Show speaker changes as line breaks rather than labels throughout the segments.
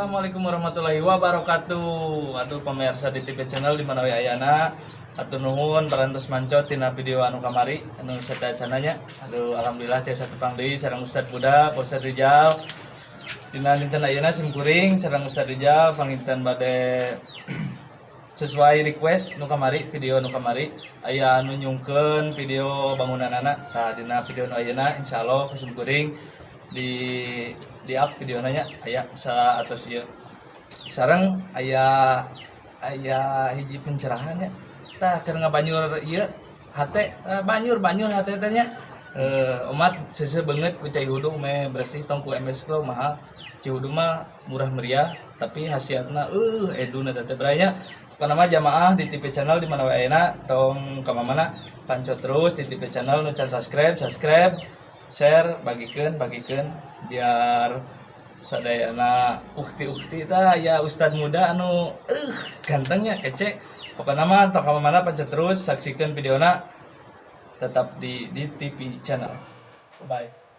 Assalamualaikum warahmatullahi wabarakatuh. Aduh, pemirsa di TV channel di mana we ayana. Hatur nuhun parantos mancot tina video anu kamari anu sateuacanna nya. Aduh, alhamdulillah tiasa tepang deui sareng Ustad Budak, Ustad Rijal. Dina dinten ayeuna sim kuring sareng Ustad Rijal panginten bade sesuai request nu kamari, video nu kamari aya anu nyungkeun video bangunanana. Tah, dina video nu ayeuna insyaallah ku sim kuring di up video nya aya sa atos ieu sareng aya aya hiji pencerahan nya. Tah, keur ngabanyur ieu hate, banyur banyur hate teh nya. Umat seuseuh beungeut ku cai wudu meh bersih, tong ku MS Glow, mahal. Cai wudu mah murah meriah tapi khasiatna eduna teh braya. Pokona mah jamaah di TV channel di mana wae ayeuna, tong ka mana, pancot terus di TV channel. Nu can subscribe, subscribe, share, bagikeun bagikeun biar sadayana ukti-ukti. Tah, ya ustad muda anu gantengnya kece. Pokoknya mah tong ka mana, pancet terus, saksikan videona tetap di TV channel. Bye.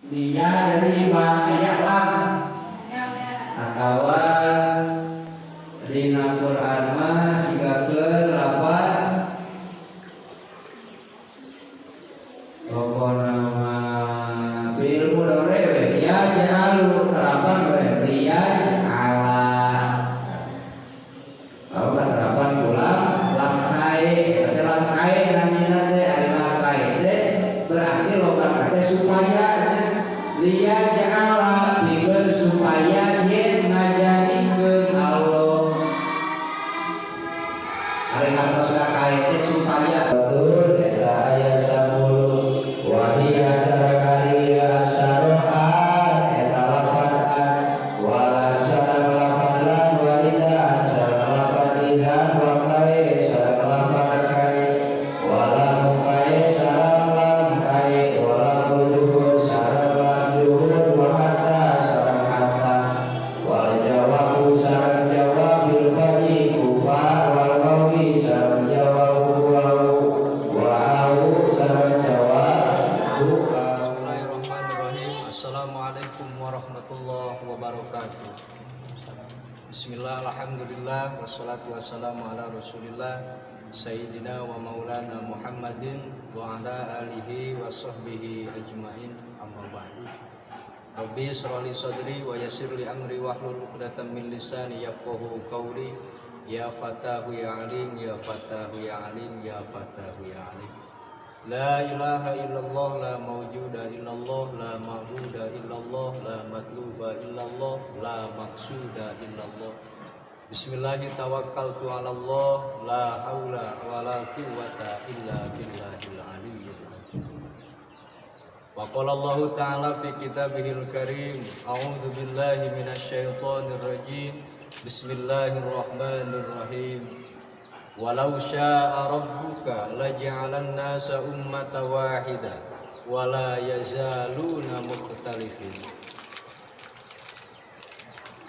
Dia dari aya lam atawa dina Quran mah sigakeun lafaz pokona mah fi'il mudhari we, ya ja'alu terapan we, liya ala kalau keterapan ulang lam kae teh, lam kae namina teh. Ari lam kae teh berarti logat teh supaya nya, liya ja'ala pikeun supaya yen ngajadikeun Allah. Ari ngartos kae teh supaya betul eta aya 10 wa hiya sareng ari asarohan eta lafad an wala sareng lafad lan wa idan sareng lafad idan wa kae sareng lafad kae wala kae sareng lam kae wala juhud sareng lam juhud wa hatta sareng hatta wal jawabu sareng jawab bil fa'i kufa wal wawi sareng jawab waw wa au sareng jawab buka.
Bismillahirrahmanirrahim. Assalamualaikum warahmatullahi wabarakatuh. Bismillah, alhamdulillah, wassalatu wassalamu ala rasulillah Sayyidina wa maulana Muhammadin wa ala alihi wa sahbihi ajmain, amma ba'du. Rabbi israh li sadri wa yassir li amri wahlul 'uqdatam min lisani yafqahu qawli. Ya Fatahu ya Alim, ya Fatahu ya Alim, ya Fatahu ya Alim. La ilaha illallah, la mawjuda illallah, la ma'buda illallah, la matluba illallah, la maqsuda illallah. Bismillahi tawakkaltu ala Allah, la haula wa la quwwata illa billahil aliyyil azim. Wa qala Allah ta'ala fi kitabihil karim, a'udzu billahi minasyaitonir rajim. Bismillahirrahmanirrahim. Walau sya'a rabbuka laja'alan nasa ummatan wahida wala yazaluna mukhtalifin.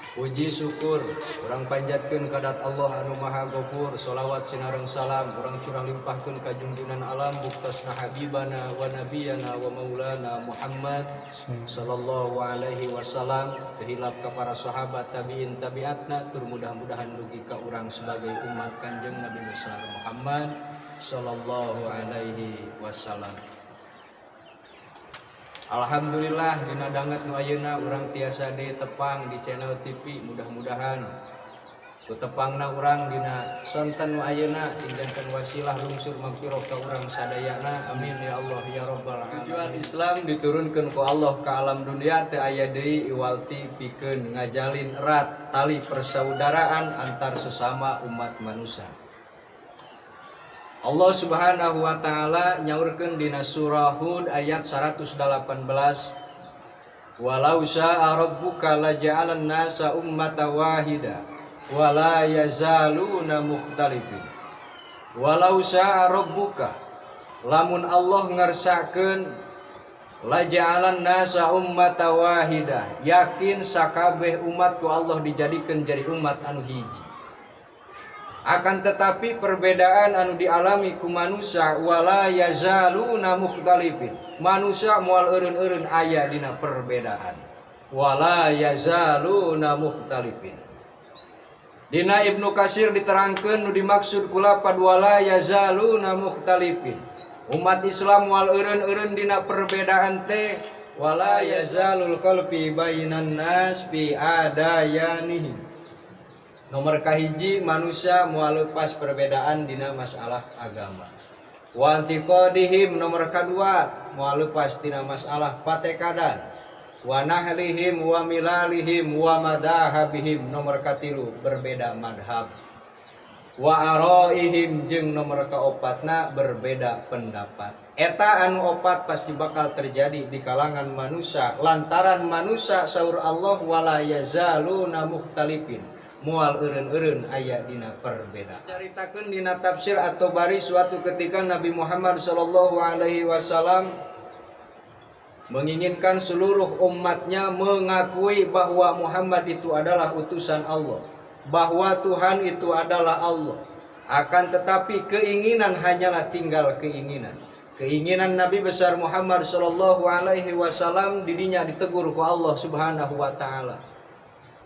Puji syukur urang panjatkeun ka dzat Allah anu Maha Ghafur, sholawat sinareng salam urang curah limpahkeun ka junjungan alam buktosna habibana wa nabiyana wa maulana Muhammad sallallahu alaihi wasallam, teu hilap ka para sahabat, tabiin, tabiatna, tur mudah-mudahan dugi ka urang sebagai umat Kanjeng Nabi besar Muhammad sallallahu alaihi wasallam. Alhamdulillah, dina danget nu ayeuna urang tiasa deui tepang di channel TV. Mudah-mudahan ku tepangna urang dina sonten nu ayeuna sing janten wasilah lungsur magfirah ka urang sadayana. Amin ya Allah ya rabbal alamin. Tujuan Islam diturunkeun ku Allah ka alam dunia teu aya deui iwalti pikeun ngajalin erat tali persaudaraan antar sesama umat manusia. Allah Subhanahu wa taala nyaurkeun dina surah Hud ayat 118, walau sya'a rabbuka laja'alan nasa ummatan wahida wala yazaluna mukhtalifin. Walau sya'a rabbuka, lamun Allah ngersakeun, laja'alan nasa ummatan wahida, yakin sakabeh umat ku Allah dijadikeun jadi umat anu hiji. Akan tetapi perbedaan anu dialami ku manusia, wala yazaluna mukhtalifin, manusia moal eureun-eureun aya dina perbedaan. Wala yazaluna mukhtalifin. Dina Ibnu Kasir diterangkeun nu dimaksud ku lapad wala yazaluna mukhtalifin, umat Islam moal eureun-eureun dina perbedaan teh, wala yazalul khalfi bainan nas fi adayanihim. Nomor kahiji, manusia moal lepas perbedaan dina masalah agama. Wa i'tiqadihim, nomor kadua moal lepas dina masalah patekadan. Wa nahlihim wa milalihim wa madhahabihim, nomor katilu berbeda madhab. Wa araihim, jeung nomor kaopatna berbeda pendapat. Eta anu opat pasti bakal terjadi di kalangan manusia lantaran manusia saur Allah wala yazaluna mukhtalifin, moal eureun-eureun aya dina perbedaan. Caritakeun dina tafsir At-Tabari, suatu ketika Nabi Muhammad sallallahu alaihi wasallam menginginkan seluruh umatnya mengakui bahwa Muhammad itu adalah utusan Allah, bahwa Tuhan itu adalah Allah. Akan tetapi keinginan hanyalah tinggal keinginan. Keinginan Nabi besar Muhammad sallallahu alaihi wasallam didinya ditegur ku Allah Subhanahu wa taala.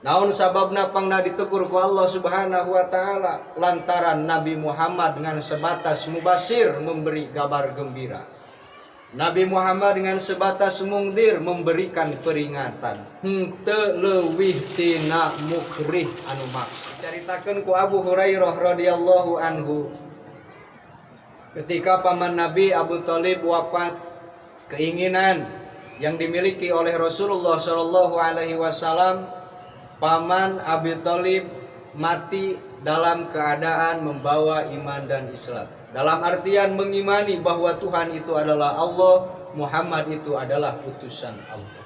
Naon sababna pangna ditegur ku Allah Subhanahu wa taala? Lantaran Nabi Muhammad dengan sebatas mubasir, memberi kabar gembira. Nabi Muhammad dengan sebatas mungdir, memberikan peringatan. Henteu leuwih tina mukrih anu maksa. Caritakeun ku Abu Hurairah radhiyallahu anhu, ketika paman Nabi Abu Thalib wafat, keinginan yang dimiliki oleh Rasulullah Shallallahu alaihi wasallam, paman Abi Thalib mati dalam keadaan membawa iman dan Islam. Dalam artian mengimani bahwa Tuhan itu adalah Allah, Muhammad itu adalah utusan Allah.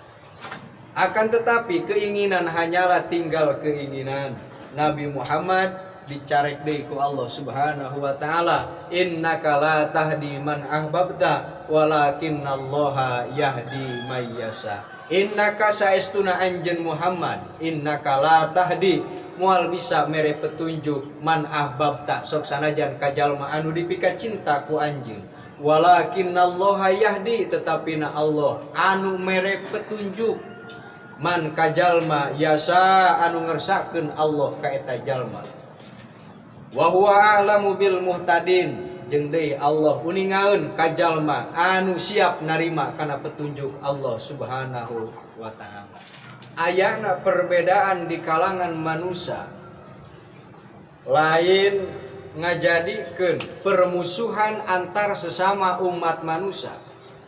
Akan tetapi keinginan hanyalah tinggal keinginan. Nabi Muhammad dicarek deui ku Allah Subhanahu wa taala, innaka la tahdi man ahbabta walakinnallaha yahdi may yasha. Innaka, saestuna anjeun Muhammad, innaka la tahdi, moal bisa mere petunjuk, man ahbabta, sok sanajan ka jalma anu dipika cinta ku anjeun, walakinnallaha yahdi, tetapi na Allah anu mere petunjuk, man, ka jalma, yasha, anu ngersakeun Allah ka eta jalma. Wa huwa a'lamu bil muhtadin, jeung deui Allah uningaeun ka jalma anu siap narima kana petunjuk Allah Subhanahu wa taala. Ayana perbedaan di kalangan manusia. Lain ngajadikeun permusuhan antar sesama umat manusia,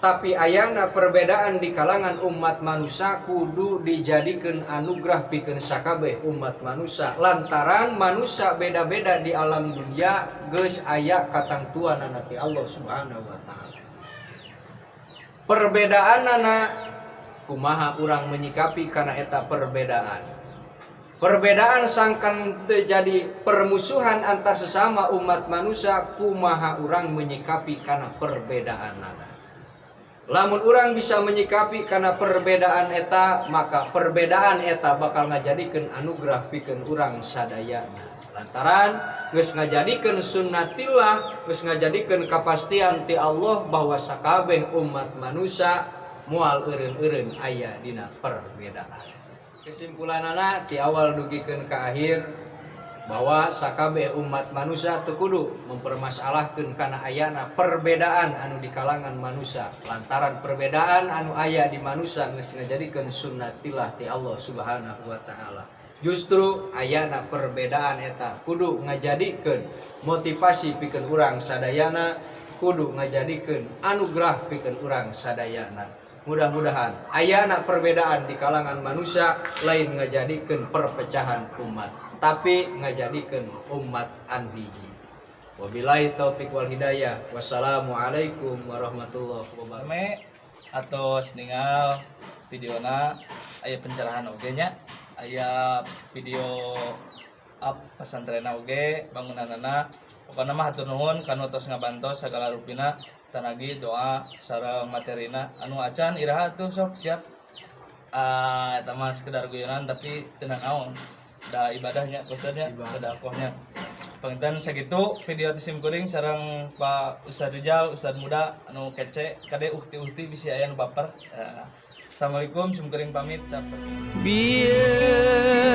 tapi ayana perbedaan di kalangan umat manusia kudu dijadikan anugerah pikeun sakabeh umat manusia, lantaran manusia beda-beda di alam dunia geus aya katangtuanana ti Allah Subhanahu wa Taala. Perbedaanana kumaha urang menyikapi karena eta perbedaan. Perbedaan sangkan terjadi permusuhan antar sesama umat manusia, kumaha urang menyikapi karena perbedaan. Lamun urang bisa menyikapi karena perbedaan eta, maka perbedaan eta bakal ngajadikeun anugerah pikeun urang sadayana, lantaran geus ngajadikeun sunnatillah, geus ngajadikeun kapastian ti Allah bahwa sakabeh umat manusia moal eureun-eureun aya dina perbedaan. Kesimpulanana ti awal dugikeun ka akhir bahwa sakabeh umat manusia teu kudu mempermasalahkeun kana ayana perbedaan anu di kalangan manusia, lantaran perbedaan anu aya di manusia geus ngajadikeun sunnatillah ti Allah Subhanahu wa Taala. Justru ayana perbedaan eta kudu ngajadikeun motivasi pikeun urang sadayana, kudu ngajadikeun anugerah pikeun urang sadayana. Mudah-mudahan ayana perbedaan di kalangan manusia lain ngajadikeun perpecahan umat, tapi ngajadikeun umat anu hiji. Wabillahi taufik wal hidayah. Wassalamualaikum warahmatullahi wabarakatuh.
Rame atau ningal videona, aya pencerahan oge nya, aya video up pesantrenna oge, bangunanana. Pokokna mah hatur nuhun kanu tos ngabantos sagala rupina, tanagi, doa, sareng materina. Anu acan iraha tuh sok siap. Ah, eta mah sekedar guyonan, tapi teu naon da ibadahnya khususnya sedekahnya. Panginten sakitu video ti sim kuring sareng Pak Ustad Rijal, Ustad muda anu kece. Kade ukti-ukti bisi aya nu baper. Eh, Assalamualaikum, sim kuring pamit, capek.
Bieu.